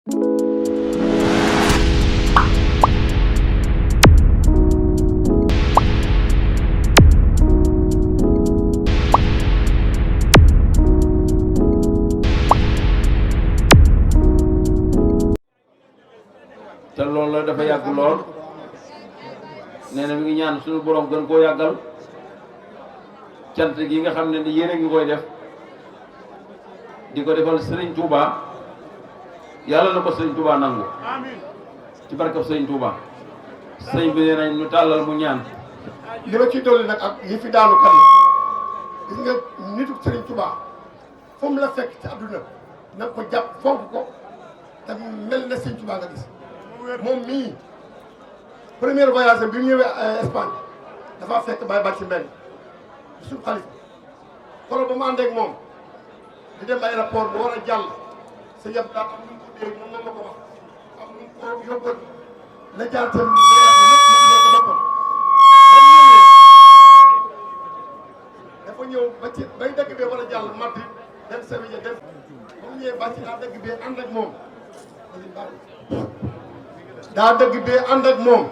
te loolu la dafa yàgg lool nee na mi ngi ñaan suñu borom gën koo yàggal cant gi nga xam ne ni yéen a ngi koy def di ko defal Serigne Touba yàlla na ko Serigne Touba nangu ci barkab Serigne Touba sëñ bi nee nañ ñu tàllal mu ñaan. li ma ciy dolli nag ak yi fi daanu kan gis nga nitu Serigne Touba fu mu la fekk ci àdduna na ko jàpp fonk ko te mel na Serigne Touba nga gis moom mii premier voyage bi mu ñëwee Espagne dafa fekk Baye Bàcc Mbeng suñu xalifa koro ba mu ànd ak moom di dem aéroport bu war a jàll sa yëpp daa am nu mu ko dee moom la ko wax am nu mu ko yóbbal la jaar tam ko boppam dafa ñëw ba ci bay dëgg bee war a jàll Madrid dem Séville dem ba mu ñëwee bàcc daa dëgg bee ànd ak moom daa dëgg bee ànd ak moom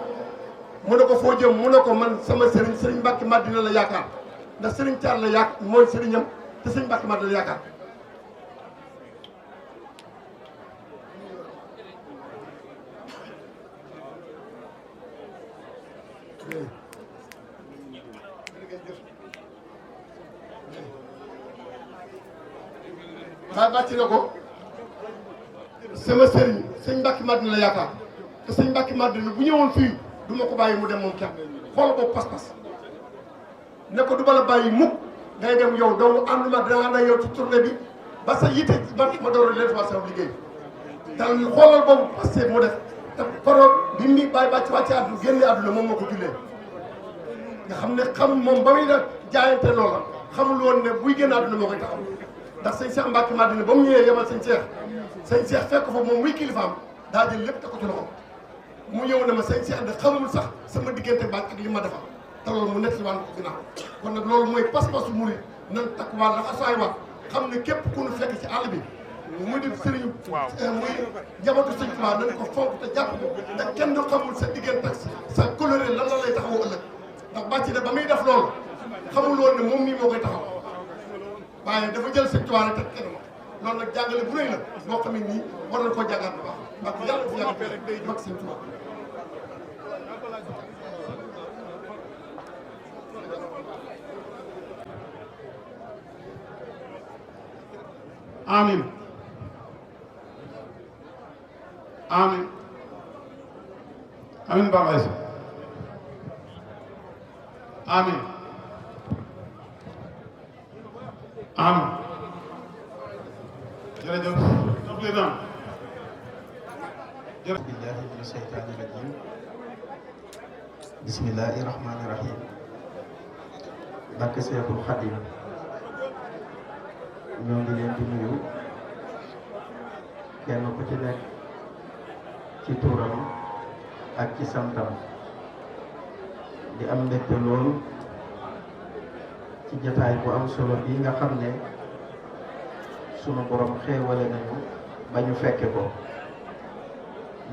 mu ne ko foo jëm mu ne ko man sama sëriñ sëriñ Mbàkke Madina la yaakaar ndax sëriñ Thiar la yaak mooy sëriñam te sëriñ Mbàkke Madina la yaakaar waaye bàcc na ko sama sëriñ sëriñ Mbàkke Madina la yaakaar te sëriñ Mbàkke Madina bu ñëwoon fii du ma ko bàyyi mu dem moom kenn xool boobu pas-pas ne ko du ma la bàyyi mukk ngay dem yow dong ànduma dina ànd ak yow ci tournée bi ba sa yitte ma door a leen sama liggéey dal xoolal boobu passé mu def te koroog bi mi bàyyi bàcc wàcce àdduna génne àdduna moom moo ko jullee nga xam ne xam moom ba muy def jaayante loola xamul woon ne buy génn àdduna moo koy taxaw ndax sëñ Cheikh Mbacke Madina ba mu ñëwee yemal sëñ Cheikh fekk fa moom muy kilifaam daa jël lépp teg ko ci loxo mu ñëw ne ma sëñ Cheikh de xamul sax sama diggante baat ak li ma defal te loolu mu nekk si wàllu ginnaaw kon nag loolu mooy pas-pasu murid nan takk wàll dafa sooy wax xam ne képp ku nu fekk ci àll bi muy di sëriñ muy njabootu sëñ Tuubaa nañ ko fonk te jàpp ko te kenn du xamul sa diggante ak sa coloré lan la lay taxawoo ëllëg ndax bàcc de ba muy def loolu xamul woon ne moom mii moo koy taxaw waaye dafa jël sëñ Tuubaa rek teg kenn loolu nag jàngale bu rëy la boo xam ne nii war nañ koo jàngaat bu baax parce que yàlla fi yàlla mag sëñ Tuubaa amin amin amin Ba Aysa amin amin jërëjëf président jërëjëf billahi mina shaytaani rajim bismillahi rahmani rahim barke Seexul Xadim ñoo ngi leen di nuyu kenn ku ci nekk ci turam ak ci santam di am mbégte lool ci jataay bu am solo bii nga xam ne sunu borom xéewale nañu ba ñu fekke ko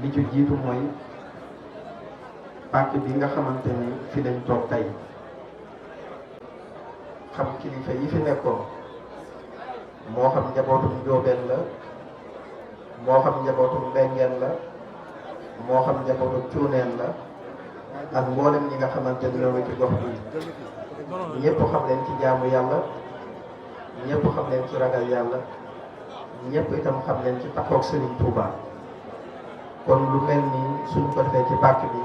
li ci jiitu mooy pàkk bi nga xamante ni fi lañ toog tey xam kilifa yi fi nekkoon moo xam njabootum Njoobeen la moo xam njabootum Mbengeen la moo xam njabootum Cuuneen la ak mboolem ñi nga xamante ni ñoo ngi ci gox bi ñëpp xam leen ci jaamu yàlla ñëpp xam leen ci ragal yàlla ñëpp itam xam leen ci taxoog Serigne Touba kon lu mel ni suñ ko defee ci pàkk bi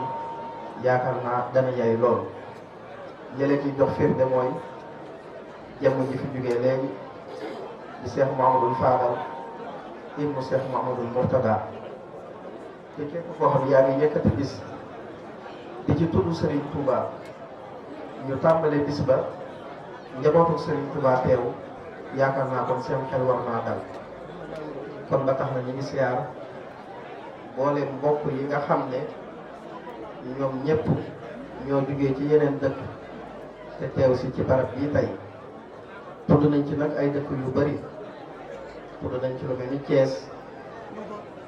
yaakaar naa dana yay lool jële ci jox firnde mooy jëmm ji fi jógee léegi di Cheikh Mouhamadoul Fadal ibnu Cheikh Mouhamadoul Mourtada te képp koo xam yaa ngi yëkkati bis di ci tudd Serigne Touba ñu tàmbale bis ba njabootu Serigne Touba teew yaakaar naa kon seen xel war naa dal kon ba tax na ñu ngi siyaar boole mbokk yi nga xam ne ñoom ñëpp ñoo jugee ci yeneen dëkk te teew si ci barab bii tey tudd nañ ci nag ay dëkk yu bari tudd nañ ci lu mel ni Thiès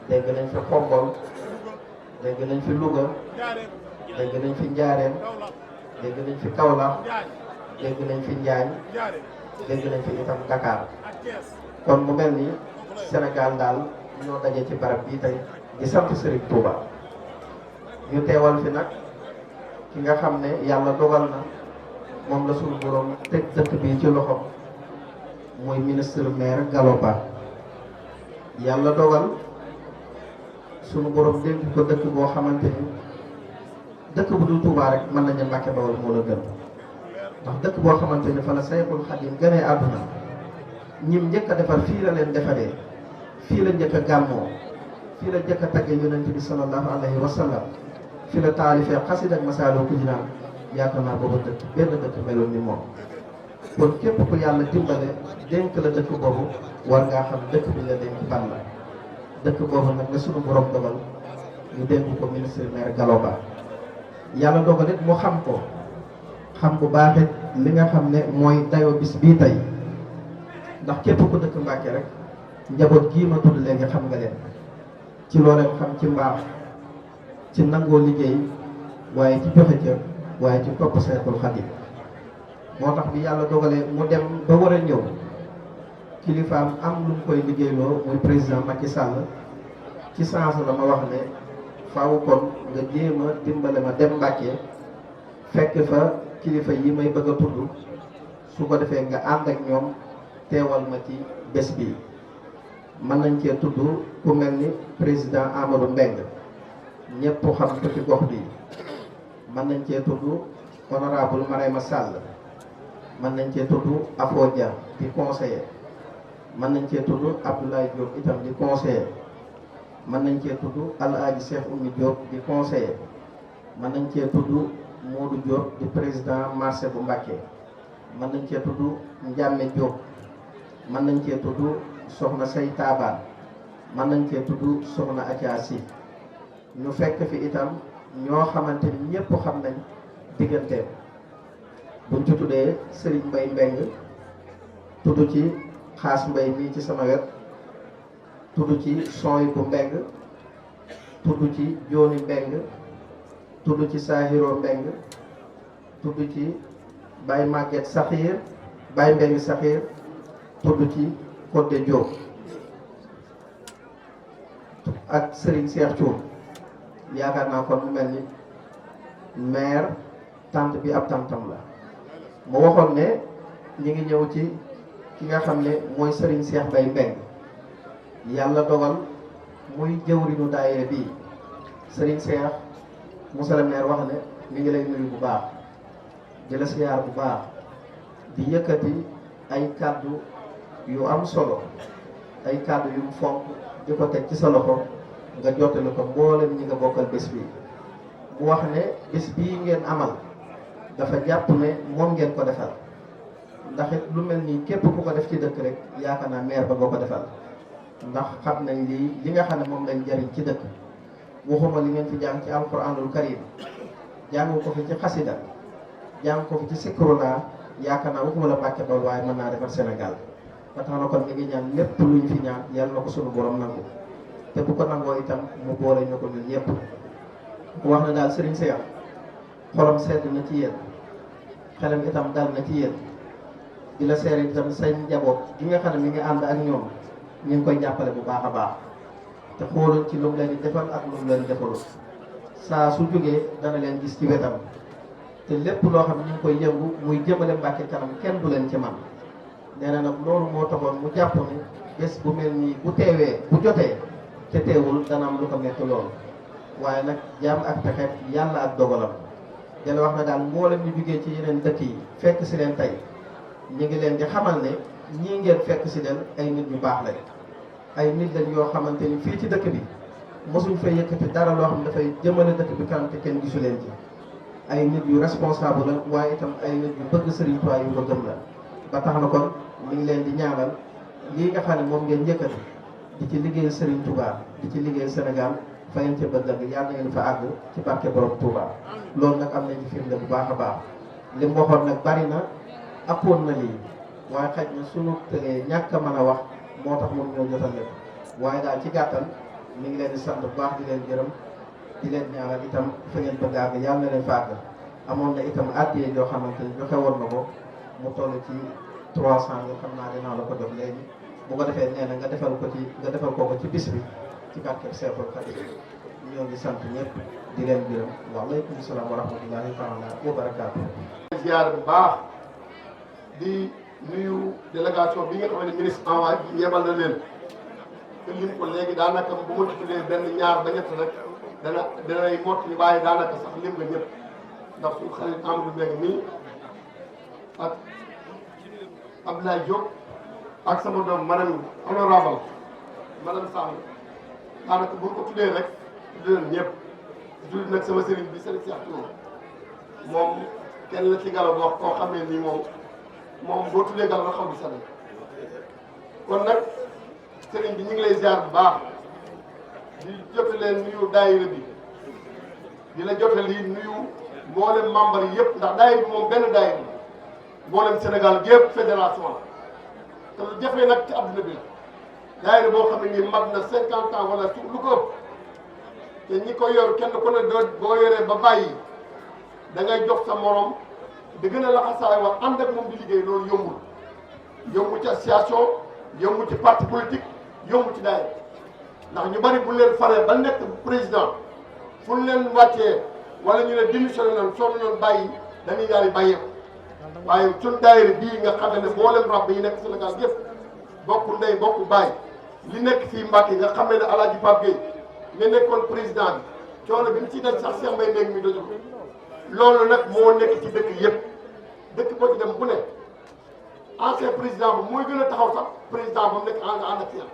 dégg nañ fi Xombol dégg nañ fi Louga dégg nañ fi Njaareem dégg nañ fi Kaolack dégg nañ fi Njaañ dégg nañ fi itam Dakar kon mu mel ni Sénégal daal ñoo daje ci barab bii tey di sant Serigne Touba ñu teewal fi nag ki nga xam ne yàlla dogal na moom la suñu borom teg dëkk bi ci loxo muy ministre maire Gallo Ba yàlla dogal suñu borom dénk ko dëkk boo xamante ni dëkk bu dul Touba rek mën nañu Mbàkke Bawol moo la gën ndax dëkk boo xamante ni fa la Sayxul Xadim gënee àdduna ñim njëkk a defar fii la leen defaree fii la njëkk a gàmmoo fii la njëkk a tagge yonent bi sallallahu alayhi wa sallam fii la taalifee xasida ak Masaalikul Jinaan yaakaar naa booba dëkk benn dëkk meloon ni moom kon képp ku yàlla dimbale dénk la dëkk boobu war ngaa xam dëkk bi la dénk ban la dëkk boobu nag la sunu borom dogal ñu dénk ko ministre maire Gallo Ba yàlla dogal it mu xam ko xam bu baax it li nga xam ne mooy dayoo bis bii tey ndax képp ku dëkk Mbàkke rek njaboot gii ma tudd léegi xam nga leen ci loo leen xam ci mbaax ci nangoo liggéey waaye ci joxe cër waaye ci topp Seexul Xadiim moo tax bi yàlla dogalee mu dem ba war a ñëw kilifaam am lu mu koy liggéeyloo muy président Macky Sall ci sens la ma wax ne faaw kon nga jéem a dimbale ma dem Mbàkke fekk fa kilifa yi may bëgg a tudd su ko defee nga ànd ak ñoom teewal ma ci bés bi mën nañ cee tudd ku mel ni président Amadou Mbengue ñëpp xam ko ci gox bi mën nañ cee tudd honorable Marème Sall mën nañ cee tudd Afo Dia di conseiller mën nañ cee tudd Abdoulaye Diop itam di conseiller mën nañ cee tudd Alaaji Cheikh Oumy Diop di conseiller mën nañ cee tudd Modou Diop di président marché bu Mbacké mën nañ cee tudd Ndiame Diop mën nañ cee tudd Soxna Say Taabaan mën nañ cee tudd Soxna Atia Si ñu fekk fi itam ñoo xamante ni ñëpp xam nañ digganteem buñ ci tuddee Serigne Mbaye Mbeng tudd ci Xaas Mbay mii ci sama wet tudd ci Sooy bu Mbeng tudd ci Jooni Mbeng tudd ci Sahiro Mbeng tudd ci Baye Maguette Saxiir Baye Mbeng Saxiir tudd ci Codé Diop ak Serigne Cheikh Thioum yaakaar naa kon mu mel ni maire tant bi ab tantam la mu waxoon ne ñi ngi ñëw ci ki nga xam ne mooy Serigne Cheikh Mbaye Mbeng yàlla dogal muy jëwriñu daayira bii Serigne Cheikh monsieur le maire wax ne mi ngi lay nuyu bu baax di la siyaar bu baax di yëkkati ay kàddu yu am solo ay kàddu yu mu fonk di ko teg ci sa loxo nga jottali ko mboolem ñi nga bokkal bés bi mu wax ne bés bii ngeen amal dafa jàpp ne moom ngeen ko defal ndax it lu mel nii képp ku ko def ci dëkk rek yaakaar naa maire ba boo ko defal ndax xam nañ li nga xam ne moom lañ jariñ ci dëkk waxuma li ngeen fi jàng ci alquranul karim jàng ko fi ci xasida jàng ko fi ci sikrullah yaakaar naa waxuma la Mbàkke Bawol waaye mën naa defar Sénégal ba tax na kon mi ngi ñaan lépp luñ fi ñaan yàlla na ko sunu borom nangu te bu ko nangoo itam mu boole ñu ko ñun ñëpp wax na daal Serigne Cheikh xolam sedd na ci yéen xelam itam dal na ci yéen di la seere itam sañ njaboot gi nga xam ne mi ngi ànd ak ñoom ñu ngi koy jàppale bu baax a baax te xoolul ci lu mu leen di defal ak lu mu leen di defalul saa su jógee dana leen gis ci wetam te lépp loo xam ne ñu ngi koy yëngu muy jëmale Mbàkke kanam kenn du leen ci man nee na nag loolu moo taxoon mu jàpp ne bés bu mel nii bu teewee bu jotee te teewul dana am lu ko metti loolu waaye nag jaam ak pexe yàlla ak dogalam dana wax na daal mboolem ñu jugee ci yeneen dëkk yi fekk si leen tey ñu ngi leen di xamal ne ñii ngeen fekk si leen ay nit ñu baax lañ ay nit lañ yoo xamante ni fii ci dëkk bi mosuñ fay yëkkati dara loo xam ne dafay jëmale dëkk bi kanam te kenn gisu leen ci ay nit yu responsable la waaye itam ay nit yu bëgg Serigne Touba yu ko gëm la ba tax na kon mi ngi leen di ñaanal lii nga xam ne moom ngeen yëkkati di ci liggéeyal Serigne Touba di ci liggéeyal Sénégal fa ngeen ca bëgg ak yàlla na ngeen fa àgg ci barke borom Touba loolu nag am nañ ci firnde bu baax a baax li mu waxoon nag bari na appoon na lii waaye xaj na sunu tëlee ñàkk a mën a wax moo tax moom ñoo jotal lépp waaye daal ci gàttal mi ngi leen di sant bu baax di leen gërëm di leen ñaanal itam fa ngeen bëgg àgg yàlla na leen fàgg. amoon na itam addiya yoo xamante ni joxe woon na ko mu toll ci 300 yoo xam naa dinaa la ko jox léegi bu ko defee nee na nga defal ko ci bis bi ci barkeb Seexul Xadiim. ñoo ngi sant ñëpp di leen gërëm waaleykum salaam wa rahmatullahi taala wa barakaatu. ziar bu baax di nuyu délégation bi nga xam ne ministre envoyé bi yebal na leen te lim ko léegi daanaka bu ma tuddee benn ñaar ba ñett rek danay mott ni waaye daanaka sax lim nga ñëpp ndax suñu xarit Amadou Mbengue mii ak Abdoulaye Diop ak sama doom madame honorable madame Samb daanaka bu ko tuddee rek tuddee leen ñëpp tudd nag sama sëriñ bi sëriñ Cheikh Touré moom kenn la ci galo boo koo xam ne nii moom boo tuddee galo nga xam bi sane kon nag sëriñ bi ñu ngi lay ziar bu baax di jotalee nuyu daayira bi di la jotali nuyu mboolem membre yi yëpp ndax daayira bi moom benn daayira bi mboolem Sénégal gépp fédération la te lu jafee nag ci adduna bi la daayira boo xam ne nii mat na 50 ans wala su lu ko ëpp te ñi ko yor kenn ku ne boo yoree ba bàyyi da ngay jox sa morom di gën a laxasaay wax ànd ak moom di liggéey loolu yombul ci association yombul ci parti politique yombul ci daayira ndax ñu bari bu leen faree ba nekk président fu ñu leen wàccee wala ñu ne démissionné nañ sonn nañ bàyyi dañuy daal di bàyyeeku waaye suñ daayira bii nga xam ne mboolem rab yi nekk Sénégal yëpp bokk ndey bokk baay li nekk fii Mbàkke nga xam ne Alaaji Pape Gueye nga nekkoon président bi coono bi mu ciy def sax Cheikh Mbaye Mbengue mi dojo loolu nag moo nekk ci dëkk yëpp dëkk boo ci dem bu ne ancien président bi mooy gën a taxaw sax président ba mu nekk ànd ak yàlla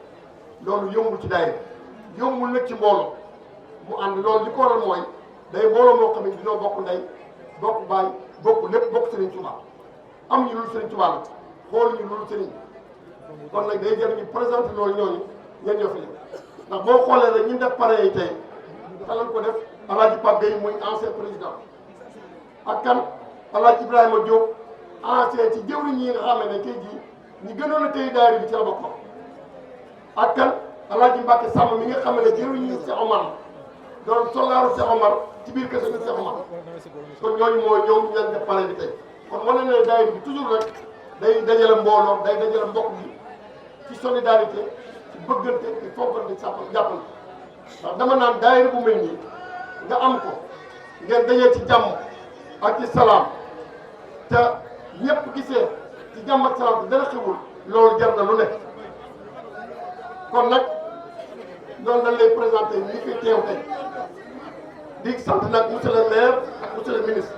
loolu yombul ci daayira yombul nag ci mbooloo mu ànd loolu li ko waral mooy day mbooloo moo xam ne dinoo bokk ndey bokk baay bokk lépp bokk Serigne Touba am ñu lul Serigne Touba la xool ñu lul Serigne kon nag day jël ñu présenté loolu ñooñu ñen ñoo fi nekk ndax boo xoolee rek ñu def pare yi tey xalal ko def Alaaji Pape Gueye muy ancien président ak kan Alaaji Ibrahima Diop ancien ci jëwriñ yi nga xam ne tey jii ñu gënoon a tey daayira bi ci la bokk ak kan Alaaji Mbacke Sàmm mi nga xam ne jëwriñ yi Cheikh Omar doon soldaaru Cheikh Omar ci biir kër Cheikh Omar kon ñooñu mooy ñoom ñu leen def pare bi tey kon wane na ne daayira bi toujours rek day dajale mbooloo day dajale mbokk bi ci solidarité ci bëggante ci fonkante jàppal ndax dama naan daayira bu mel nii nga am ko ngeen dajee ci jàmm ak ci salaam te ñëpp gisee ci jàmm ak salaam te dara xewul loolu jar na lu nekk kon nag loolu dañ lay présenté ñi fi teew tey di sant nag monsieur le maire ak monsieur le ministre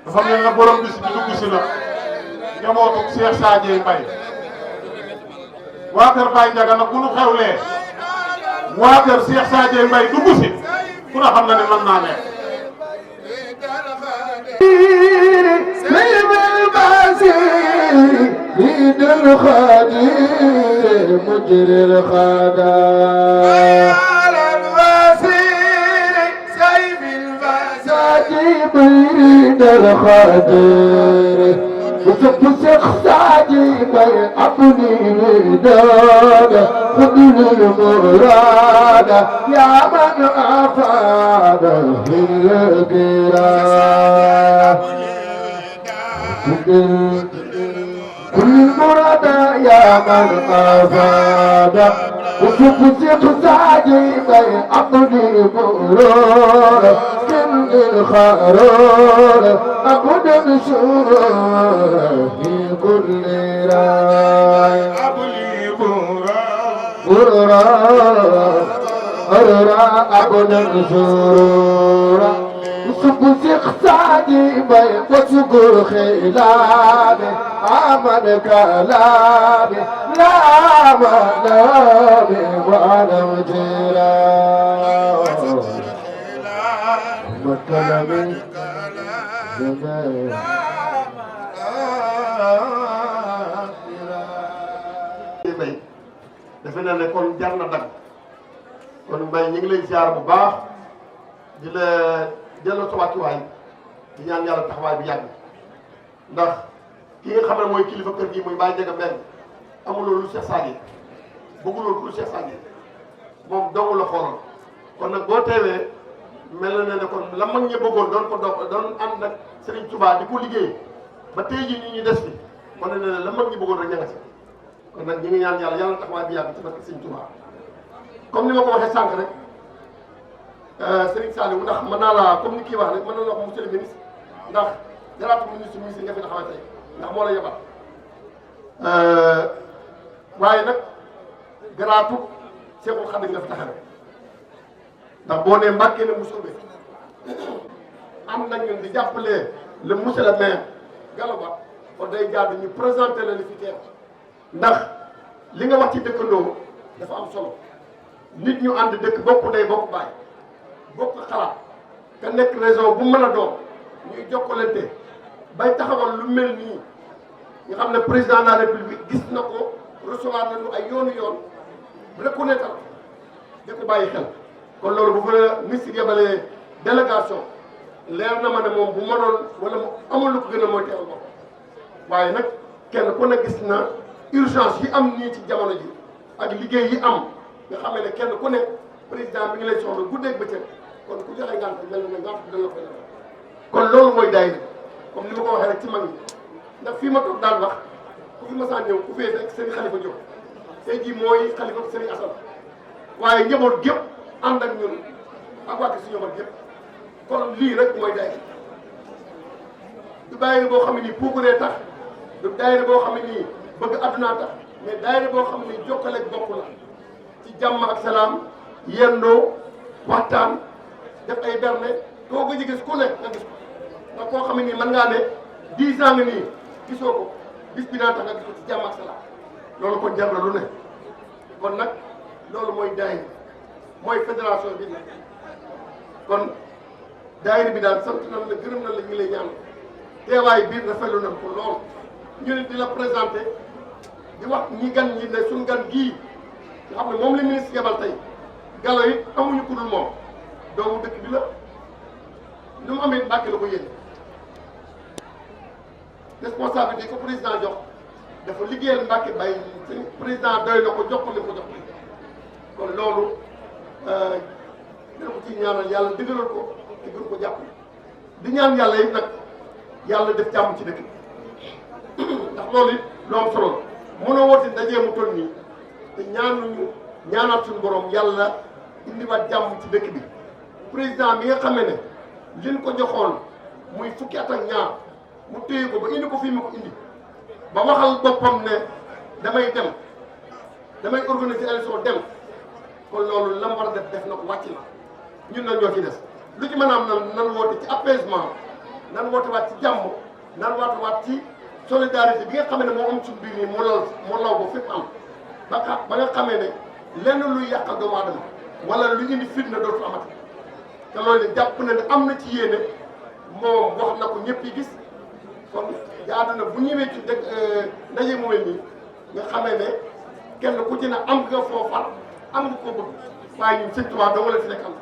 dafa mel na borom bis bi dugg si na njabootu Cheikh Sadio Mbaye waa kër Baye Ndiaga nag bu nu xewlee waa kër Cheikh Sadio Mbaye dugg si ku ne xam na ne mën naa nekk. الخادر وشوف ساجي بي أبني دادا خذني المراد يا من أفاد القراء كل مراد يا من أفاد وشوف ساجي بي أبني مراد الخرور أبد بشرور في كل راي غرورا أبد بشرور سبس اختادي بي وشكر خلابي عمل كلامي لا منامي وأنا وجيران كلامي Mbay defe naa ne kon jar na dagg kon Mbay ñu ngi lay ziar bu baax di la delloo sa wàccuwaay di ñaan yàlla taxawaay bi yàgg ndax ki nga xam ne mooy kilifa kër gi muy Baye Ndiaga Mbengue amuloo lu Cheikh Sadji bëgguloo lu Cheikh Sadji moom dong la xooloon kon nag boo teewee mel na ne kon la mag ñi bëggoon doon ko doon ànd ak Serigne Touba di ko liggéey ba tey jii ñu des fi kon ne la mag ñi bëggoon rek ña nga si kon nag ñi ngi ñaan yàlla taxawaay bi yàgg ci barke Serigne Touba comme ni ma ko waxee sànq rek Serigne Saliou ndax mën naa la comme ni kii wax rek mën na la wax monsieur le ministre ndax garaatu ministre nga fi taxawee tey ndax moo la yebal waaye nag garaatu Cheikhul Khadim nga fi taxawee ndax boo nee Mbàkke ne Moussoobe am na ñun di jàppale le monsieur le maire Gallo Ba kon day jaadu ñu présenté la li fi teew ndax li nga wax ci dëkkandoo dafa am solo nit ñu ànd dëkk bokku day bokk baay bokk xalaat ka nekk région bu mën a doon ñuy jokkalante bay taxawal lu mel nii nga xam ne président de la république gis na ko recevoir nañu ay yoonu yoon reconnaître da ko bàyyi xel kon loolu bu fa ministre yebalee délégation leer na ma ne moom bu mënoon wala mu amul lu ko gën a mooy teewal bopp waaye nag kenn ku ne gis na urgence yi am nii ci jamono ji ak liggéey yi am nga xam ne kenn ku ne président bi ngi lay soxla guddeeg bëccëg kon ku joxe ngant mel na ngant dana la koy defal kon loolu mooy daayira comme ni ma ko waxee rek ci mag ñi ndax fii ma toog daan wax ku fi masaan ñëw ku fee rek sëriñ Xalifa Jóob tey jii mooy xalifa sëriñ Asan waaye njaboot gépp ànd ak ñun ak waa si njaboot gépp kon lii rek mooy daayira du daayira boo xam ne nii puukaree tax du daayira boo xam ne nii bëgg addunaa tax mais daayira boo xam ne nii jokkaleeg bokk la ci jàmm ak salaam yendoo waxtaan def ay berne koo gëj a gis ku ne nga gis ko ndax koo xam ne nii mën ngaa ne 10 ans nga nii gisoo ko bis bi naa tax nga gis ko ci jàmm ak salaam loolu kon jar na lu ne kon nag loolu mooy daayira mooy fédération bi nag kon daayira bi daal sant nañ la gërëm nañ la ñu lay ñaan teewaay biir rafetlu nañ ko lool ñu ne di la présenté di wax ñi gan ñi ne suñ gan gii nga xam ne moom la ministre yebal tey Gallo it amuñu ku dul moom doomu dëkk bi la lu mu amee Mbàkke la ko yéene responsabilité ko président jox dafa liggéeyal Mbàkke bàyyi président doy na ko jox ko li ko jox kon loolu dina ko ci ñaanal yàlla dëgëral ko te gën ko jàpp di ñaan yàlla it nag yàlla def jàmm ci dëkk bi ndax loolu it lu am solo la mënoo woote dajee mu toll nii te ñaanaat suñu borom yàlla indiwaat jàmm ci dëkk bi président bi nga xamee ne liñ ko joxoon muy fukki at ak ñaar mu téye ko ba indi ko fii mu ko indi ba waxal boppam ne damay dem damay organiser élection dem kon loolu la mu war a def na ko wàcc na ñun nag ñoo ci des lu ci mën a am nan woote ci apaisement nan woote waat ci jàmm nan woote waat ci solidarité bi nga xamee ne moo am suñu biir nii moo law ba fépp am ba nga xamee ne lenn luy yàqal doomu aadama wala lu indi fitna dootu amati te loolu ne jàpp na ne am na ci yéene moom wax na ko ñëpp yi gis kon jaadu na bu ñëwee ci dëkk ndaje mu mel nii nga xamee ne kenn ku ci ne am nga foofar am nga koo bëgg waaye ñun sëñ Tuubaa doo la fi nekk am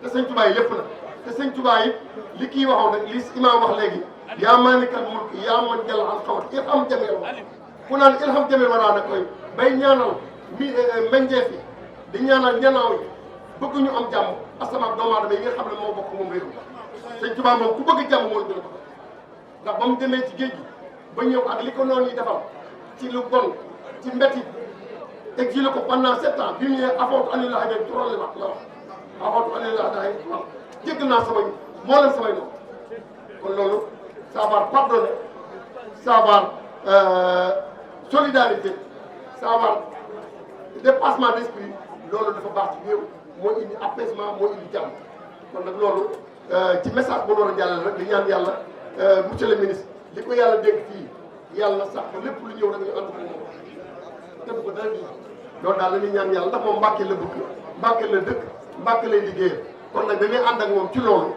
te sëñ Tuubaa yi lépp la te sëñ Tuubaa yi li kii waxoon rek li imaam wax léegi yaa maalikal mulk yaa man jàll al xawat irham jamil wa ku naan irham jamil waraa nag koy bay ñaanal menjeef yi di ñaanal ñanaaw yi bëgg ñu am jàmm asamaan doomu aadama yi nga xam ne moo bokk moom réew sëñ Tuubaa moom ku bëgg jàmm moo la gën a bëgg ndax ba mu demee ci géej gi ba ñëw ak li ko noonu yi defal ci lu bon ci mbétti exilé ko pendant 7 ans bi mu ñëwee afootu anillah day trollé wax la wax afootu anillah day wax jégg naa samay moo leen samay noonu kon loolu savoir pardonner savoir solidarité savoir dépassement d'esprit loolu dafa baax ci réew moo indi apaisement moo indi jàmm kon nag loolu ci message bu war a jàllale rek di ñaan yàlla monsieur le ministre li ko yàlla dégg fii yàlla sax ko lépp lu ñëw rek ñu ànd ko moom tëb ko dara loolu daal la ñuy ñaan yàlla ndax moom Mbàkke la bëgg Mbàkke la dëkk Mbàkke lay liggéeyal kon nag dañuy ànd ak moom ci loolu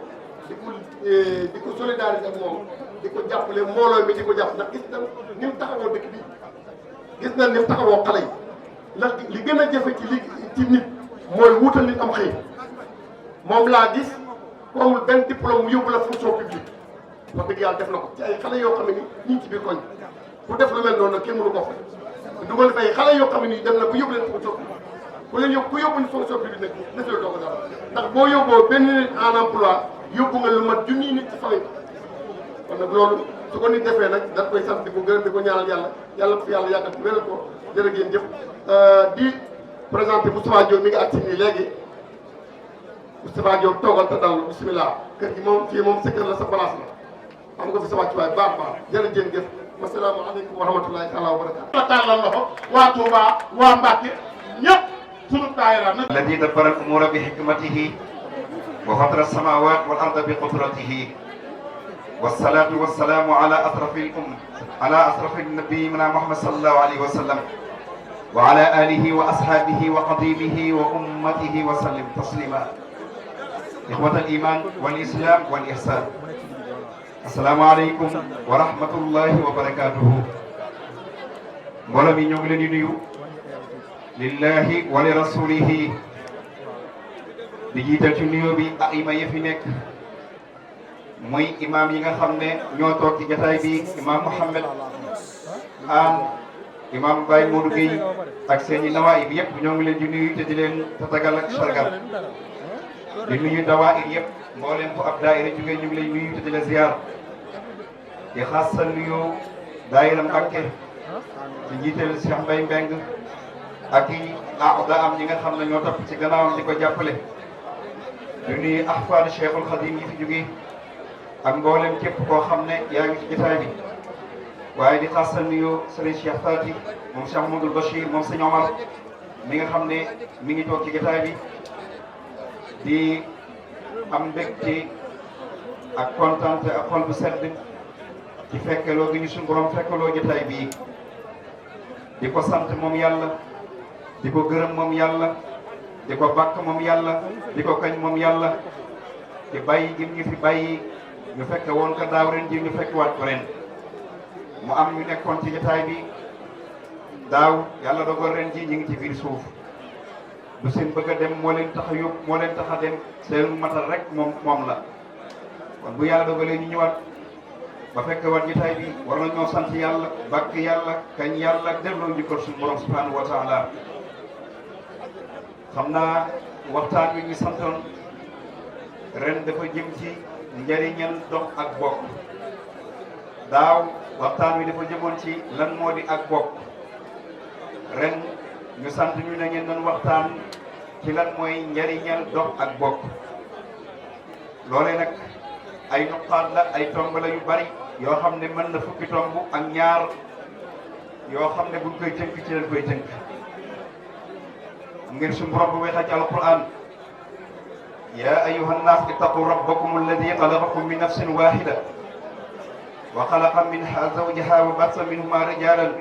di ko solidarité ak moom di ko jàppale mbooloo mi di ko jàpp ndax gis na ni mu taxawoo dëkk bi gis na ni mu taxawoo xale yi ndax li gën a jafe ci nit mooy wutal nit am xëy moom laa gis ku amul benn diplôme mu yóbbu la fonction publique wax dëgg yàlla def na ko ci ay xale yoo xam ne ni ñu ngi ci biir koñ ku def lu mel noonu nag kenn mënu ko fay dugal fay xale yoo xam ne nii dem na bu yóbbu leen fonction ku leen yóbbu ku yóbbuñu fonction publique nag defee doo ko dara ndax boo yóbboo benn nit en emploi yóbbu nga lu mat junniy nit ci famille kon nag loolu su ko nit defee nag dañ koy sant di ko gërëm di ko ñaanal yàlla ko fi yàlla yàggal ci wéral ko jërë ngeen jëf di présenté Moustapha Diop mi ngi agsi nii léegi Moustapha Diop toogal te dal bisimilah kër gi moom fii moom sa kër la sa place la am nga fi sa wàccuwaay baax baax jërë ngeen jëf wasalaamaaleykum wa rahmatulahi taala wa barakaatu. la tàllal loxo waa Touba waa Mbacke ñëpp sunu daayira nag. الذي دبر الأمور بحكمته وفطر السماوات والأرض بقدرته والصلاة والسلام على أشرف نبينا محمد صلى الله عليه وسلم وعلى آله وأصحابه وقضيبه وأمته وسلم تسليما. إخوة الإيمان والإسلام والإحسان، السلام عليكم ورحمة الله وبركاته. mbooloo mi ñoo ngi leen di nuyu lillahi wa li rasulihi di jiital ci nuyoo bi aima yi fi nekk muy imam yi nga xam ne ñoo toog ci jataay bi imam Mouhamed imam Baye Modou Gueye ak seen i nawaay bi yëpp ñoo ngi leen di nuyu te di leen tatagal ak sargal di nuyu dawaayir yëpp mbooleem fu ab daayira jógee ñu ngi lay nuyu te di la ziar di xaasal nuyu daayira Mbàkke ci njiital Cheikh Mbaye Mbeng ak i aada am ñi nga xam ne ñoo topp ci gannaawam di ko jàppale di nuyu ahfaadu Cheikhul Khadim yi fi jógee ak mboolem képp koo xam ne yaa ngi ci jotaay bi waaye di xaasal nuyu Serigne Cheikh Fati moom Cheikh Mamadou Bachir moom Serigne Omar mi nga xam ne mi ngi toog ci jotaay bi di am mbégte ak kontaan ak xol bu sedd ci fekkeloo gi ñu suñu borom fekkeloo jotaay bii di ko sant moom yàlla di ko gërëm moom yàlla di ko bàkk moom yàlla di ko kañ moom yàlla di bàyyi gi ñu fi bàyyi ñu fekke woon ko daaw ren ji ñu fekk waat ko ren mu am ñu nekkoon ci jotaay bi daaw yàlla dogal ren ji ñu ngi ci biir suuf du seen bëgg a dem moo leen tax a yóbbu moo leen tax a dem seen matal rek moom la kon bu yàlla dogalee ñu ñëwaat ba fekk waat jotaay bi war na ñoo sant yàlla bàkk yàlla kañ yàlla delloo njukkal suñu borom subhanahu wa taala xam naa waxtaan wi ñu santoon ren dafa jëm ci njëriñal dox ak bokk daaw waxtaan wi dafa jëmoon ci lan moo di ak bokk ren ñu sant ñu ne ngeen doon waxtaan ci lan mooy njëriñal dox ak bokk loolee nag ay nuqaat la ay tomb la yu bari yoo xam ne mën na fukki tomb ak ñaar yoo xam ne buñ koy tënk ci leen koy tënk ngir suñu borom bu weexa ci alquran ya ayuha nnaas ittaqu rabbakum alladi xalaqakum min nafsin waxida wa xalaqa minha zawjaha wa bassa minhuma rijalan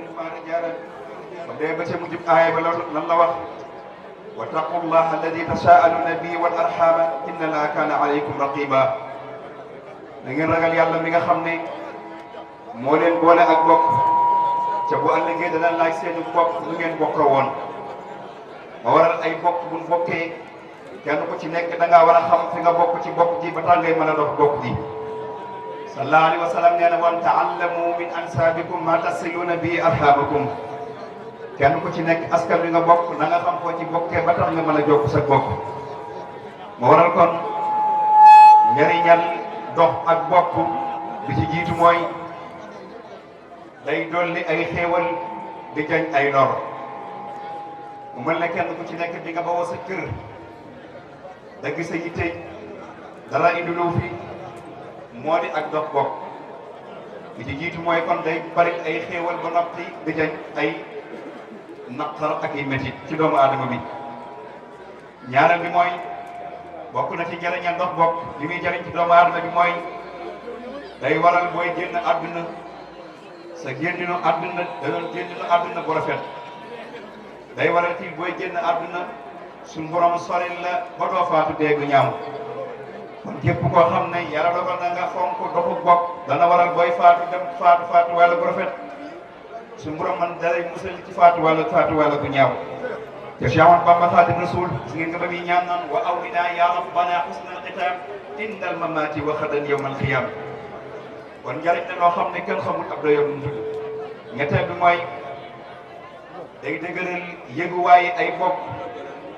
ba dee ba ca mujjub aaya ba lan la wax wa taqu llaha alladi tasaaluna bihi wal arhama inna allaha kaana alaykum raqiba da ngeen ragal yàlla mi nga xam ne moo leen boole ak bokk ca bu ëllëgee dana laaj seeni bokk lu ngeen bokk woon ma waral ay bokk buñ bokkee kenn ku ci nekk da ngaa war a xam fi nga bokk ci bokk ji ba tax ngay mën a dox bokk ji sallallahu alayhi wa sallam nee na woon taallamu min ansaabikum ma tasiluuna bi arhamakum kenn ku ci nekk askan wi nga bokk na nga xam koo ci bokkee ba tax nga mën a jokk sa bokk ma waral kon njëriñal dox ak bokk bi ci jiitu mooy day dolli ay xéewal di jañ ay lor mu mel ne kenn ku ci nekk di nga bawoo sa kër dagg sa yitte dara indi lu fi moo di ak dox bokk bi ci jiitu mooy kon day bari ay xéewal ba noppi di jañ ay naqar ak ay métit ci doomu aadama bi ñaareel bi mooy bokk na ci njëriñal dox bokk li muy jëriñ ci doomu aadama bi mooy day waral booy génn àdduna sa génninu àdduna danoon génninu àdduna bu rafet day waral ci booy génn àdduna suñ borom soril la ba doo faatu deegu ñaaw kon képp koo xam ne yàlla dogal na nga fonk doxu bokk dana waral booy faatu dem faatu wala bu rafet suñ borom man dalay musal ci faatu wala bu ñaaw te Cheikh Ahmadou Bamba Xaadimu Rasuul gis ngeen nga ba muy ñaan naan wa awlina ya rabbana husnal xitaam indal mamaati wa xadan yawmal qiyaam kon njariñ la loo xam ne kenn xamul ab doyoo bu mu tudd. ñetteel bi mooy day dëgëral yëguwaaye ay bokk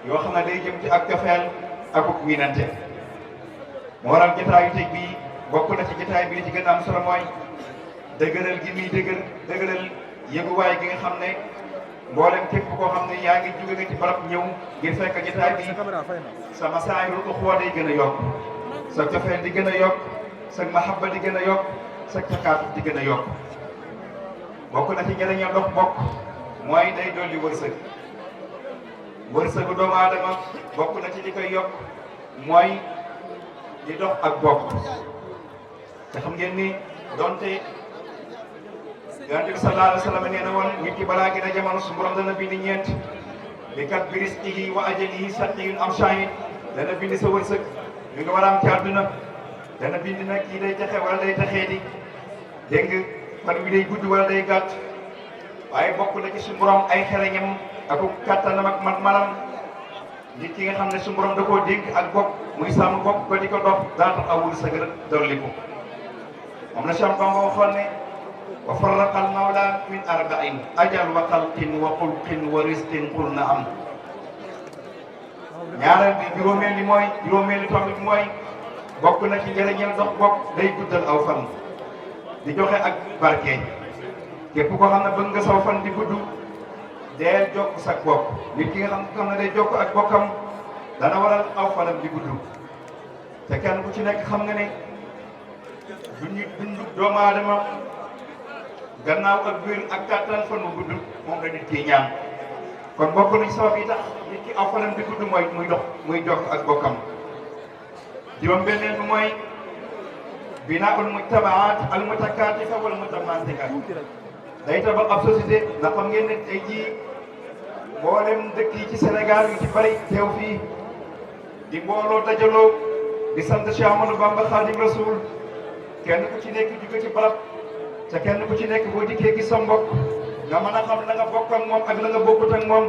yoo xam ne day jëm ci ak cofeel ak uk miinante moo waral jotaayu tey bii bokk na ci jotaay bi li ci gën a am solo mooy dëgëral gi muy dëgëral yëguwaay gi nga xam ne mboolem képp koo xam ne yaa ngi jóge nga ci barab ñëw ngir fekk jotaay bi sama saayirul uxuwa day gën a yokk sa cofeel di gën a yokk sa mahabba di gën a yokk sa takaatu di gën a yokk bokk na ci njëriñal dox bokk mooy day dolli wërsëgu doomu aadama bokk na ci li koy yokk mooy di dox ak bokk te xam ngeen ni donte Yonent bi sallallahu alayhi wa sallam nee na woon nit ki balaa gën a jamono su borom dana bind ñeent bi kat bi rizqihi wa ajalihi saqiyun am shahid dana bind sa wërsëg li nga war a am ci àdduna dana bind nag kii day texe wala day texee di dégg nga fan wi day gudd wala day gàtt waaye bokk na ci su borom ay xereñam ak kattanam ak man-manam nit ki nga xam ne su borom da koo dénk ak bokk muy sàmm bokk ba di ko dox daa tax awul sa gën a dolli ko moom la Cheikh Bamba waxoon ne wa farraqa al mawla min arba'in ajal wa xalqin wa xulqin wa risqin qul na am ñaareel bi juróomeeli tomb bi mooy bokk na ci njëriñal dox bokk day guddal aw fan di joxe ak barke képp koo xam ne bëgg nga saw fan di gudd deel jokk sa bokk nit ki nga xam ne day jokk ak bokkam dana waral aw fanam di gudd te kenn ku ci nekk xam nga ne dundu doomu aadama gannaaw ak wér ak kàttan fan wu gudd moom la nit ki ñaan kon bokk nañ sabab yi tax nit ki aw fanam di gudd mooy muy jokk ak bokkam juróom-benneel bi mooy binaa'ul mujtamaat al mutakaatifa wal mutamaasika day tabax ab société ndax xam ngeen ne tey jii mboolem dëkk yi ci Sénégal yu ci bari teew fii di mbooloo dajaloo di sant Cheikh Amadou Bamba Khadim Rasoul kenn ku ci nekk jóge ci barab te kenn ku ci nekk boo dikkee gis sa mbokk nga mën a xam la nga bokk ak moom ak la nga bokkut ak moom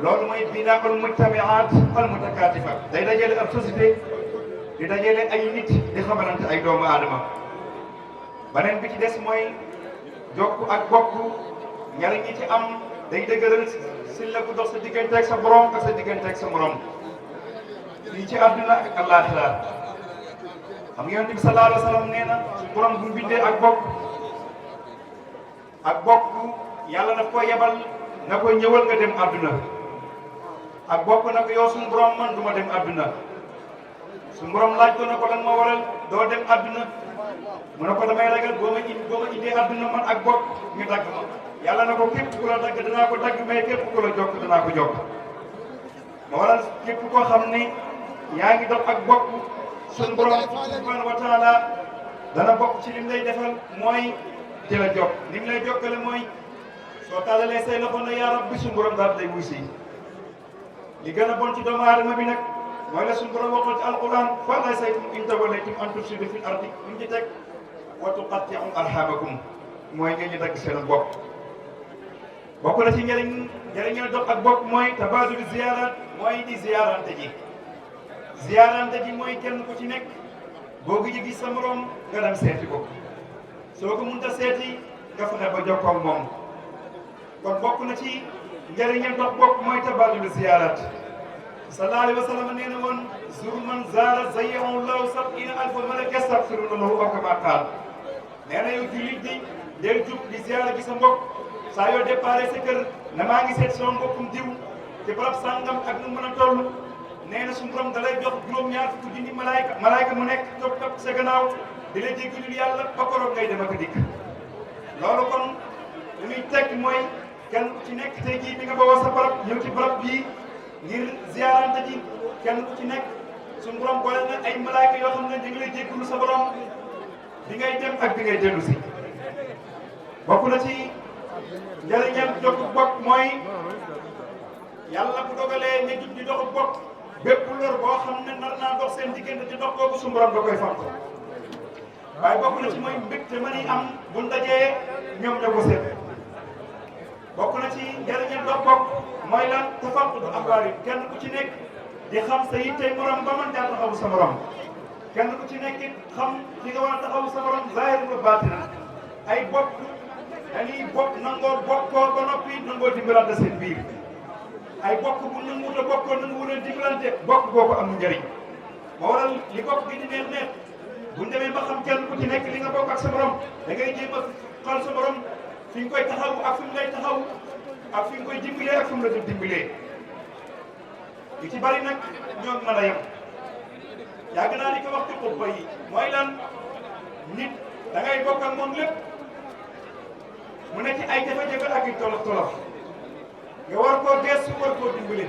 loolu mooy binaa'ul mujtamaat al mutakaatifa day dajale ab société di dajale ay nit di xamalante ay doomu aadama beneen bi ci des mooy jokk ak bokk njariñ ñi ci am day dëgëral si la ko dox sa diggante ak sa borom ak sa diggante ak sa morom lii ci àdduna ak àllaaxira xam nga Yonent bi sallallahu alayhi wa sallam nee na su borom bu bindee ak bokk yàlla daf koy yebal na koy ñëwal nga dem àdduna ak bokk na ko yow suñu borom man du ma dem àdduna suñu borom laaj ko na ko lan ma waral doo dem àdduna mu ne ko damay ragal boo ma indee àdduna man ak bokk ñu dagg ma yàlla na ko képp ku la dagg danaa ko dagg mais képp ku la jokk danaa ko jokk ma waral képp koo xam ne yaa ngi dox ak bokk suñu borom subhanahu wa taala dana bokk ci lim lay defal mooy di la jokk lim lay jokkale mooy soo tàllalee say loxo na yaa rabbi suñu borom daal day wuy si li gën a bon ci doomu aadama bi nag mooy la suñu borom waxoon ci alquran fa lay saytum in tawallaytum an tufsidu fil ardi ñu ci teg wa tuqatti'u arhamakum mooy ngeen ñu dagg seen bopp bokk na ci njëriñal dox ak bokk mooy tabaadul ziyaaraat mooy di ziyaarante ji mooy kenn ku ci nekk boo gëj a gis sa morom nga dem seeti ko soo ko mënta seeti nga fexe ba jokkoo ak moom kon bokk na ci njëriñal dox bokk mooy tabaadul ziyaaraat sallallahu alayhi wa sallam nee na woon zur man zaara zayyahu lahu sab'ina alfa malak yastaghfiruna lahu aw kama qaal nee na yow jullit di del jub di ziyaara gi sa mbokk saa yoo déparé sa kër na maa ngi seet sama mbokkum diw ci barab sàngam ak nu mën a toll nee na suñu borom da lay jox juróom-ñaar fukki junni malaayka mu nekk topp sa gannaaw di la jéggalul yàlla ba koroog ngay dem ak dikk loolu kon li muy tekk mooy kenn ku ci nekk tey jii bi nga bawoo sa barab ñëw ci barab bii ngir ziarante ji kenn ku ci nekk suñu borom boole na ay malaayka yoo xam ne da nga lay jéggalu sa borom bi ngay dem ak bi ngay dellu si bokk na ci njëriñal jokk bokk mooy yàlla bu dogalee ñu jub di dox bokk bépp lor boo xam ne nar naa dox seen diggante ci dox boobu suñu borom da koy fànq waaye bokk na ci mooy mbégte ma ni am bu ndajee ñoom ñoo ko seet bokk na ci njëriñal dox bokk mooy lan tafaqqudu axbaar yi kenn ku ci nekk di xam sa yitte morom ba mën caa taxawu sa morom kenn ku ci nekk xam li nga war a taxaw sa morom zahir ba baatina ay bokk dañuy bokk nangoo bokkoo ba noppi nangoo dimbalante seen biir ay bokk bu nanguwut a bokkoo nanguwut a dimbalante bokk boobu amul njëriñ moo waral li bokk gi di neex neex bu ñu demee ba xam kenn ku ci nekk li nga bokk ak sa morom da ngay jéem a xool sa morom fi nga koy taxaw ak fi mu lay taxaw ak fi nga koy dimbalee ak fi mu la dul dimbalee li ci bari nag ñoom mën a yem yàgg naa di ko wax ci xutba yi mooy lan nit da ngay bokk ak moom lépp mu ne ci ay jafe-jafe ak i tolof-tolof nga war koo gestu war koo dimbale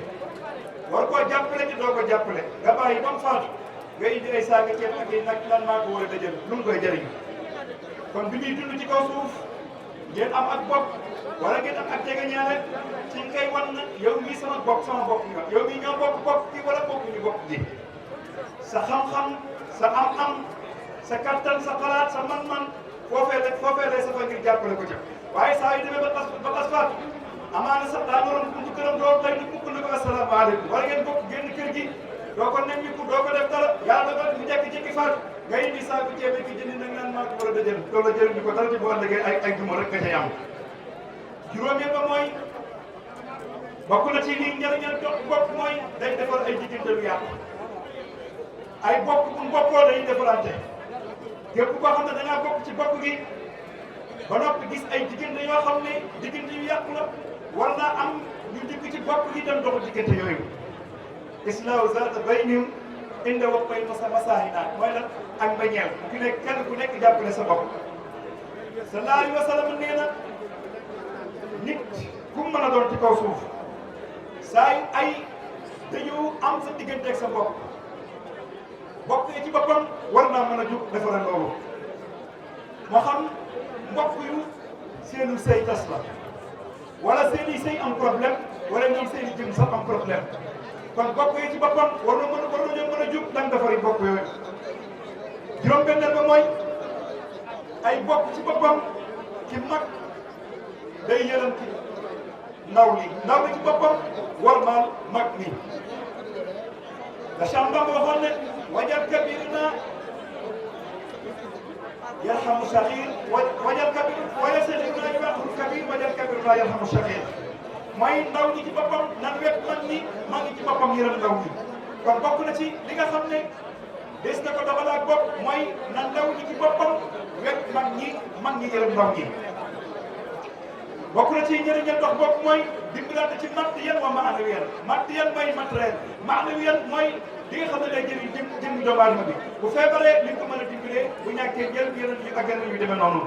war koo jàppale ci doo ko jàppale nga bàyyi ba mu faatu nga indi ay saaga ceeb ak ay nag lan maa ko war a dajal lu mu koy jëriñ kon bi muy dund ci kaw suuf ngeen am ak bopp wala ngeen am ak jege ñaare ci nga koy wan na yow mii sama bopp nga yow mii ñoo bokk bopp gi wala bokkuñu bopp gi sa xam-xam sa am-am sa kattan sa xalaat sa man-man foofee lay safa ngir jàppale ko ca waaye saa yu demee ba tas faatu amaana sax daa waroon buntu këram doo tey ni mukk na ko asalaamaaleykum wala ngeen bokk génn kër gi doo ko nemmiku doo ko def dara yàlla dafa mu jekki-jekki faatu nga indi saaku ceeb ki jëndi nag naan maa ko war a dajal loolu la jëriñu ko dara ci bu ëllëgee ay juma rek nga cay am juróomeel ba mooy bokk na ci lii njëriñal bopp mooy day defar ay diggante lu yàqu ay bokk bu bokkoo day defarante képp koo xam ne da ngaa bokk ci bokk gi ba noppi gis ay diggante yoo xam ne diggante yu yàqu la war naa am ñu dikk ci bokk gi dem doxu diggante yooyu islaahu zaata baynihim inda waqay masaahina mooy lan ak mbañeel ku nekk kenn ku nekk jàppale sa bopp sallallahu alayhi wa sallam nee na nit ku mën a doon ci kaw suuf saa yu ay dañu am sa diggante ak sa bopp bokk ci boppam war naa mën a jóg defaral loolu moo xam mbokk yu seenu sëy tas la wala seeni sëy am problème wala ñoom seeni jëm sax am problème kon bokk yi ci boppam war nañoo mën a jóg dang defari bokk yooyu juróom-benneel ba mooy ay bokk ci boppam ci mag day yërëm ci ndaw li ci boppam war maal mag mi la Chambam waxoon ne wajal kabirina yarhamu saxiir wajal kabir wala saxiiruna yarhamu kabir wajal kabiruna yarhamu saxiir mooy ndaw ñi ci boppam nan wet mag ñi ci boppam yërëm ndaw ñi kon bokk na ci li nga xam ne des na ko doxal ak bopp mooy nan ndaw ñi ci boppam wet mag ñi yërëm ndaw ñi bokk na ci njëriñal dox bopp mooy dimbalante ci matériel wa maanawiyan matériel mooy matériel maanawiyan mooy li nga xam ne day jëriñ jëm doomu aadama bi bu feebaree li nga ko mën a dimbalee bu ñàkkee jël yeneen yu ak yeneen yu demee noonu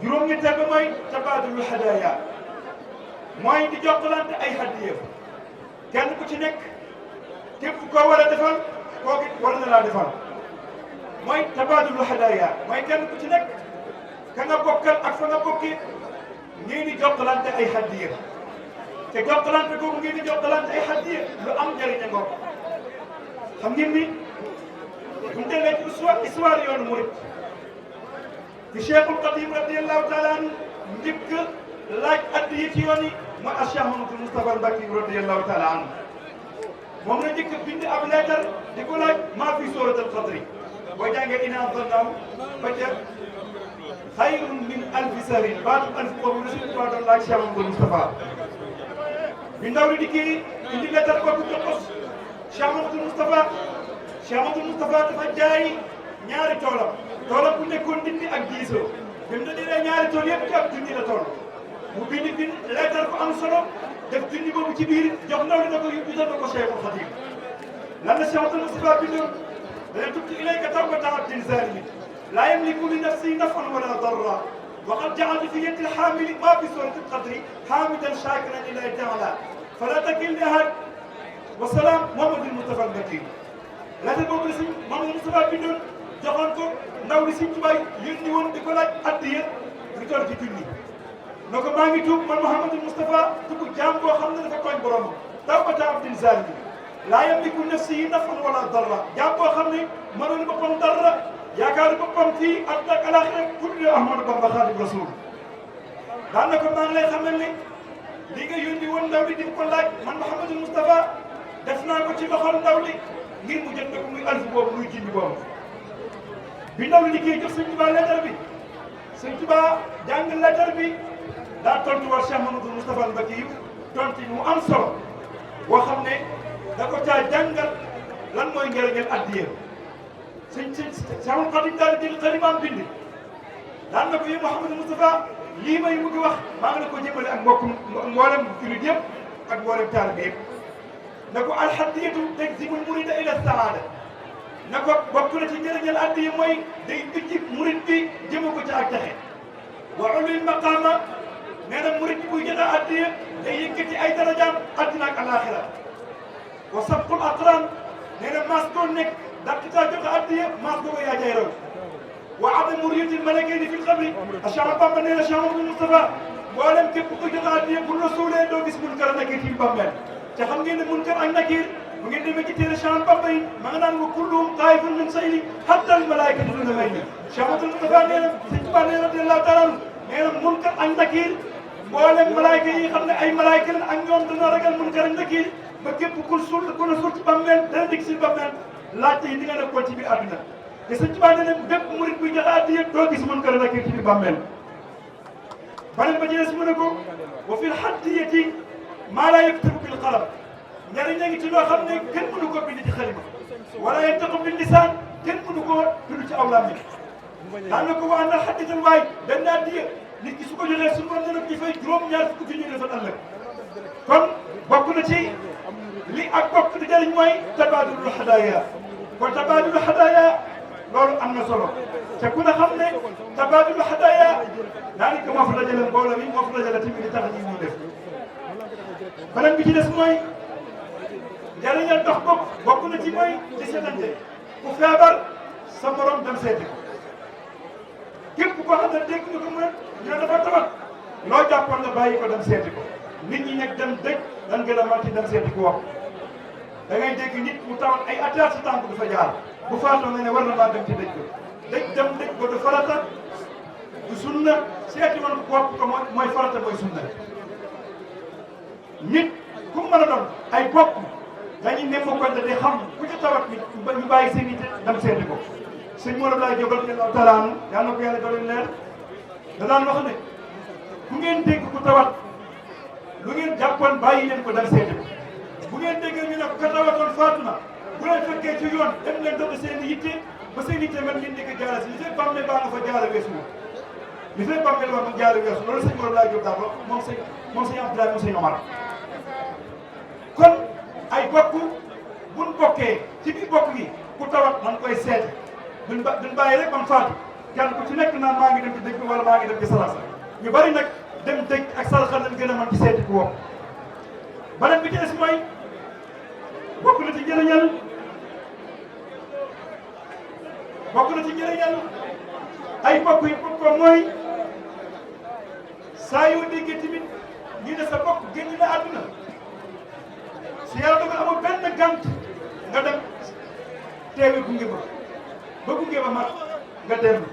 juróom-ñetteel ba mooy tabaadulu hadaaya mooy di jokkalante ay hadiya kenn ku ci nekk képp koo war a defal kooku war na laa defal mooy tabaadulu hadaaya mooy kenn ku ci nekk ka nga bokkal ak fa nga bokki ngeen di jokkalante ay hadiya te jokkalante googu ngeen di jokkalante ay hadiya lu am njëriñ a ngoog xam ngeen ni bu ñu demee ci histoire yoonu murid ci Cheikhul Qadim radiyallahu taala anhu njëkk laaj addiya ci yoon yi mooy Cheikh Mamadou Moustapha Mbacké radiyallahu taala anhu moom la njëkk bind ab leetar di ko laaj maa fi suratul qadri boo jàngee inaa zannaaw ba ca xayrun min alfi sahrin baatu alfi boobu la suñu tubaab doon laaj Cheikh Mamadou Moustapha bi ndaw li dikkee indi leetar boobu jox ko Cheikh Mamadou Moustapha dafa jaay ñaari toolam bu nekkoon Ndindi ak Diisoo bi mu ne ñaari tool yëpp ci ab junni la toll mu bind leetar ko am solo def junni boobu ci biir jox ndaw li na ko yóbbu ko Cheikhul Khadim lan la Cheikh Mamadou Moustapha bindoon dana tubtu ilayka tawbata abdin zalimin laa yamliku li nafsihi naf'an wala darra wa qad ja'altu fi yadi al-haamili ma fi surati al-qadri hamidan shakiran lillahi ta'ala fala takilni ahad wa salaam Mouhamadou Moustapha al-Mbacké leetar boobu la si Mamadou Moustapha bindoon joxoon ko ndaw li Sëñ Tuubaa yónni woon di ko laaj addiya ñu toll ci junni na ko maa ngi tuub man Mouhamadou Moustapha tubu jaam boo xam ne dafa tooñ borom tawbata abdin zalimin laa yamliku nafsihi naf'an wala darra jaam boo xam ne mënoon boppam dara yaakaar boppam fii ak alaaxira pour ne Ahmadou Bamba Xaadimu Rasuul daan na ko maa ngi lay xamal ne li nga yónni woon ndaw li di ko laaj man Mouhamadou Moustapha def naa ko ci loxol ndaw li ngir mu jot ko muy alfu boobu muy junni boobu bi ndaw li liggéey jox sëñ Tuubaa lettre bi sëñ Tuubaa jàng lettre bi daa tontu war Cheikh Mamadou Moustapha Mbacké tontu mu am solo boo xam ne da ko caa jàngal lan mooy njëriñal addiya sëñ Cheikhul Khadim daal di jël xalimaam bind daan na ko yow Mouhamadou Moustapha lii may mu ngi wax maa ngi la ko jëmale ak mboolem jullit yëpp ak mboolem taalibe yëpp na ko alhadiyatu tajzibul murida ila saada na ko bokk na ci njëriñal addiya mooy day bijji murid bi jëme ko ca ak texe wa ulil maqaama nee na murid bi buy joxe addiya day yëkkati ay darajaam addina ak alaxira wa sabqul aqran nee na maas koo nekk dàqitaa joxe addiya maas boobu yaa jay raw wa adamu riyatil malakayni fil qabri Cheikh Bamba nee na Cheikh Mamadou Moustapha mboolem képp ku joxe addiya bu la suulee doo gis munkar ak nakiir ci bàmmeel te xam ngeen ne munkar ak nakiir bu ngeen demee ci téere Cheikh Bamba yi ma nga naan wa kulluhum xaayifun min sayli hatta al malaikatu duna may ni Cheikh Mamadou Moustapha nee na sëñ Tuubaa nee na radiyallahu taala nee na munkar ak nakiir mboolem malaayka yi xam ne ay malaayka lañ ak ñoom dana ragal munkar ak nakiir ba képp ku la suul ci bàmmeel dana dig si bàmmeel laajte yi di nga nekkoon ci biir àdduna te sëñ Tuubaa nee na bépp murid buy joxe addiya doo gis munkar ak nakiir ci biir bàmmeel beneen ba ci des mu ne ko wa fil haddiyati maa laa yaktabu bil qalam njëriñ a ngi ci loo xam ne kenn mënu ko bind ci xalima wala yantiqu bil lisaan kenn mënu ko tudd ci aw làmmiñ daan na ko wa anna hadiyatul waay benn addiya nit ki su ko joxee suñu borom dana ko ci fay juróom-ñaar fukki junni defal ëllëg kon bokk na ci li ak bokk di jëriñ mooy tabaadulul hadaaya kon tabaadulul hadaaya loolu am na solo te ku ne xam ne tabaadulul hadaaya daanaka moo fa dajale mbooloo mi moo fa dajale tamit li tax ñuy def beneen bi ci des mooy njëriñal dox bokk na ci mooy di seetante ku feebar sa morom dem seeti ko képp koo xam ne dégg nga ko mu ne dafa tawat loo jàppoon nga bàyyi ko dem seeti ko nit ñi nekk dem dëj dan gën a manti dem seeti ko wax da ngay dégg nit mu tawat ay at si tànk du fa jaar bu faatoo nga ne war na maa dem ci dëj ko dëj ko du farata du sunna seeti woon ko wopp ko mooy farata mooy sunna nit ku mën a doon ay bopp dañuy nem ko di xam ku ci tawat nit ñu bàyyi seen i dem seeti ko sëñ Mor Abdoulaye Diop radiyallahu taala anhu yàlla na ko yàlla doon leer da daan wax ne bu ngeen dégg ku tawat lu ngeen jàppoon bàyyi leen ko dem seeti ko bu ngeen déggee ñu ne ko ka tawatoon faatu na bu leen fekkee ci yoon dem leen dox seen i yitte ba seen yitte man ngeen dégg jaara si li fekk bàmmeel baa nga fa jaara weesu li fekk bàmmeel baa nga jaara weesu loolu sëñ Mor Abdoulaye Diop daa wax moom sëñ Abdoulaye moom sëñ Omar kon ay bokk buñ bokkee ci biir bokk gi ku tawat man koy seeti duñ bàyyi rek man faatu kenn ku ci nekk naan maa ngi dem ci dëj bi wala maa ngi dem ci sarax ñu bari nag dem dëj ak saraxal lañ gën a mën ci seeti ku wopp beneen bi ci des mooy bokk na ci njëriñal ay bokk yi bokkoo mooy saa yoo déggee tamit ñu ne sa bokk génn na àdduna si yàlla dogal amul benn gànt nga dem teewe gunge ba gunge ba mat nga dellu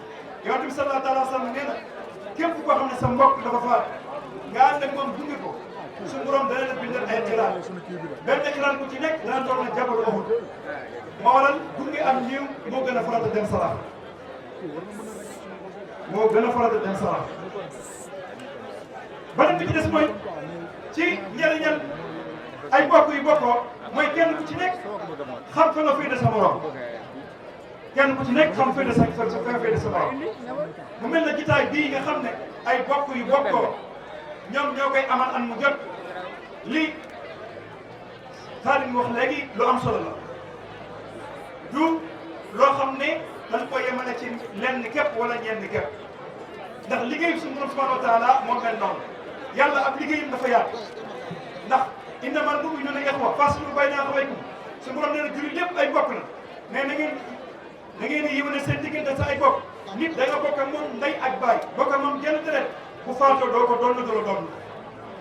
yonent bi sallallahu alayhi wa sallam nee na képp koo xam ne sa mbokk dafa faat nga ànd ak moom gunge ko suñu borom dana la bindal ay xiraat benn xiraat bu ci nekk dana toog na jabalu Uhud moo waral gunge am néew moo gën a farata dem sarax beneen bi ci des mooy ci njëriñal ay bokk yu bokkoo mooy kenn ku ci nekk xam fa nga féete sa morom kenn ku ci nekk xam féete sa morom mu mel na jitaay bii nga xam ne ay bokk yu bokkoo ñoom ñoo koy amal an mu jot lii Xaadim wax léegi lu am solo la du loo xam ne dañ ko yemale ci lenn képp wala ñenn képp ndax liggéey suñu borom subhanahu wa taala moo mel noonu yàlla ab liggéeyam dafa yaatu ndax innamal mu'minuuna ixwa faslu bayna axawaykum suñu borom nee na jullit lépp ay bokk la mais na ngeen di yéwéne seen diggante sa ay bokk nit da nga bokk ak moom ndey ak baay bokk ak moom jenn deret bu faatoo doo ko doon doo la doon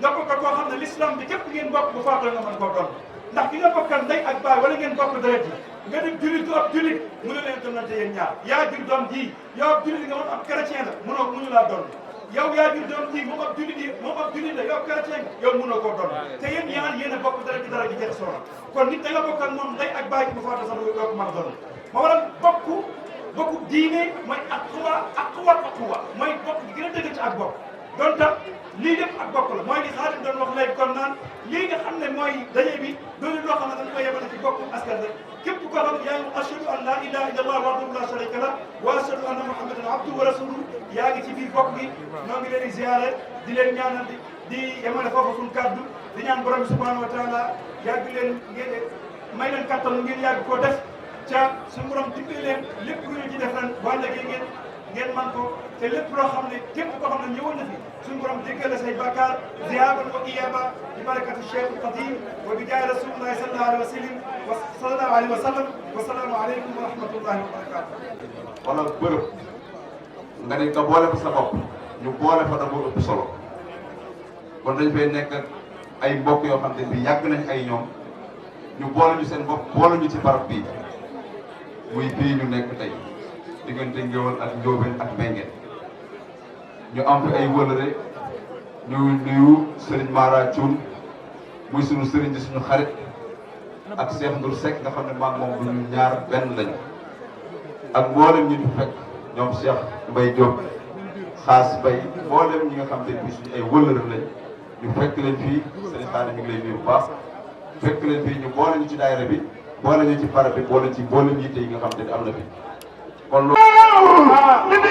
nga bokk ak koo xam ne l'islam bi képp ngeen bokk bu faatoo nga mën koo doon ndax ki nga bokkal ndey ak baay wala ngeen bokk deret yi nga dem jullit du ab jullit mënu leen doonante yéen ñaar yaa jur doom ji yow ab jullit nga woon ab chrétien la mënu laa doon yow yaa jur doom ji moom ab jullit la yow chrétien yow mënoo koo doon te yéen ñaar yéen a bokk dara ci dara ji jeex soona kon nit da nga bokk ak moom ndey ak baay bu faata sax doo ko mën a doon ma waral bokku diine mooy aqwa mooy bokk di gën a dëgg ci ak bokk doon tam lii lépp ak bokk la mooy li Xaadim doon wax léegi kon naan lii nga xam ne mooy daje bi doonu loo xam ne dañ koy yemale ci bokku askan rek képp koo xam ne yaa ngi ashhadu an la ilaha illallah wahdahu la sharika lah wa ashhadu anna muhammadan abduhu wa rasuluhu yaa ngi ci biir bokk gi ñoo ngi leen di ziare di leen ñaanal di yemale foofu suñu kàddu di ñaan borom bi subhanahu wa taala yàgg leen ngeen may leen kattan ngeen yàgg koo def ca suñu borom dimbali leen lépp lu ñu ci def ren waa léegi ngeen man ko te lépp loo xam ne képp koo xam ne ñëwoon na fi suñu borom jéggal say bàkkaar ziyaaban wa iyaaba bi barakati Cheikh Qadim wa bi jaay rasulillahi sallallahu alayhi wa sallam wa salaamu aleykum wa rahmatullahi wa barakatuh. wala bërëb nga ne nga boole fa sa bopp ñu boole fa dama ëpp solo kon dañ fay nekk ay mbokk yoo xam ne bi yàgg nañ ay ñoom ñu boole ñu seen bopp boole ñu ci barab bii muy bii ñu nekk tey diggante Ngéwal ak Njóobeen ak Mbengeen ñu am fi ay wëlëre ñu nuyu Serigne Mara Thioune muy suñu Serigne di suñu xarit ak Cheikh Ndour Seck nga xam ne maag moom bu ñu ñaar benn lañu ak mboolem ñi ñu fekk ñoom Cheikh Mbaye Diop Xaas Mbaye mboolem ñi nga xam ne bii suñu ay wëlëre lañ ñu fekk leen fii Serigne Xaadim mi ngi lay nuyu bu baax fekk leen fii ñu boole ñu ci daayira bi boole ñu ci barab bi boole ci mboolem yitte yi nga xam ne am na fi kon loolu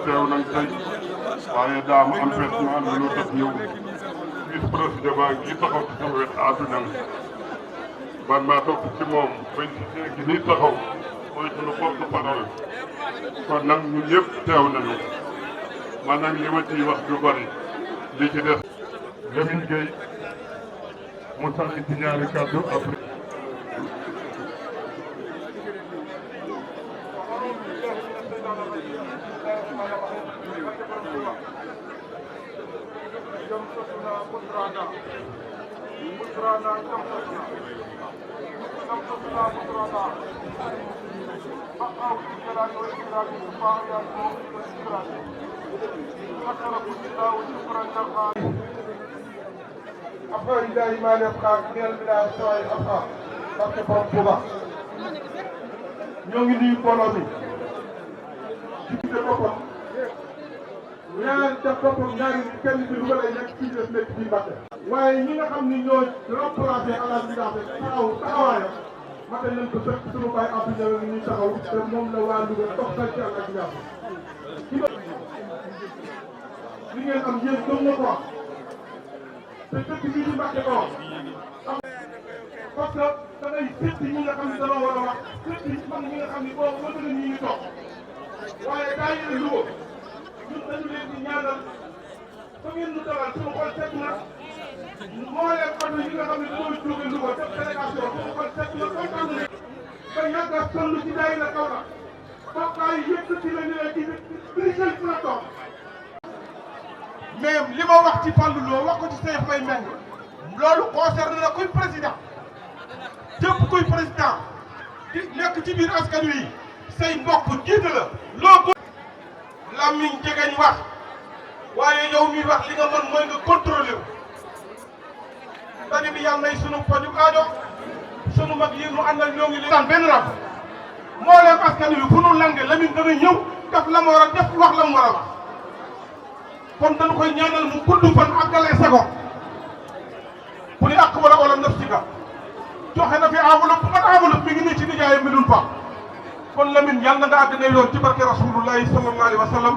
teew nañ tey waaye daa am empêchement lu tax ñëw vice président baa ngi taxaw ci sama wet Atou Niang man maa topp ci moom bañ ci gi nii taxaw mooy sunu porte parole kon nag ñun ñëpp teew nañu man nag li ma ciy wax du bari li ci des Lamine Gueye mu sànni ci ñaari kàddu après affaire yi daal di maa def xaar ñeel bi daal saa yi am xaar parce que borom Touba ñoo ngi nuyu mbooloo mi ci biir boppam ñaari def boppam ñaari kenn ci lu lay nekk fii des nekk fii Mbacke. waaye ñi nga xam ni ñoo remplacé à la Midaase taxawaayam matal nañ ko sëkk suñu baay Abdou Ndiaye ñuy taxaw te moom la waa Louga toxtal ci à la Midaase. li ngeen am yéen gëm na ko wax te dëkk bii di Mbacke ko am parce que da ngay seet ñi nga xam ne dañoo war a wax seet man ñi nga xam ne boo wëgg ñi ngi toog waaye daa yéene Louga ñun dañu leen di ñaanal fa ngeen ñu dalal suñu xol set na moo leen xam ne ñi nga xam ne dañoo jóge Louga def délégation suñu xol set na kontaan nañu ba yàgg a sonn ci daay la kaw na bokkaay yëpp ci la ñu leen di dirigé fu la toog mais li ma wax ci Fallou Lo wax ko ci Cheikh Mbaye Mbengue loolu concerne na kuy président képp kuy président di nekk ci biir askan wi say mbokk jiite la loo ko làmmiñ jegeñ wax waaye yow mi wax li nga mën mooy nga contrôlé wu daje bi yàlla nay sunu faju aajo sunu mag yi mu àndal ñoo ngi leen daan benn rab moo leen askan wi fu nu lange Lamine dana ñëw def la mu war a def wax la mu war a wax kon dañu koy ñaanal mu gudd fan àggalee sago bu ni ak wala wala naf ci ga joxe na fi enveloppe man enveloppe mi ngi nii ci nijaayam mi dul fa kon Lamine yàlla na nga àgg ne yoon ci barke rasulullahi sallallahu alayhi wa sallam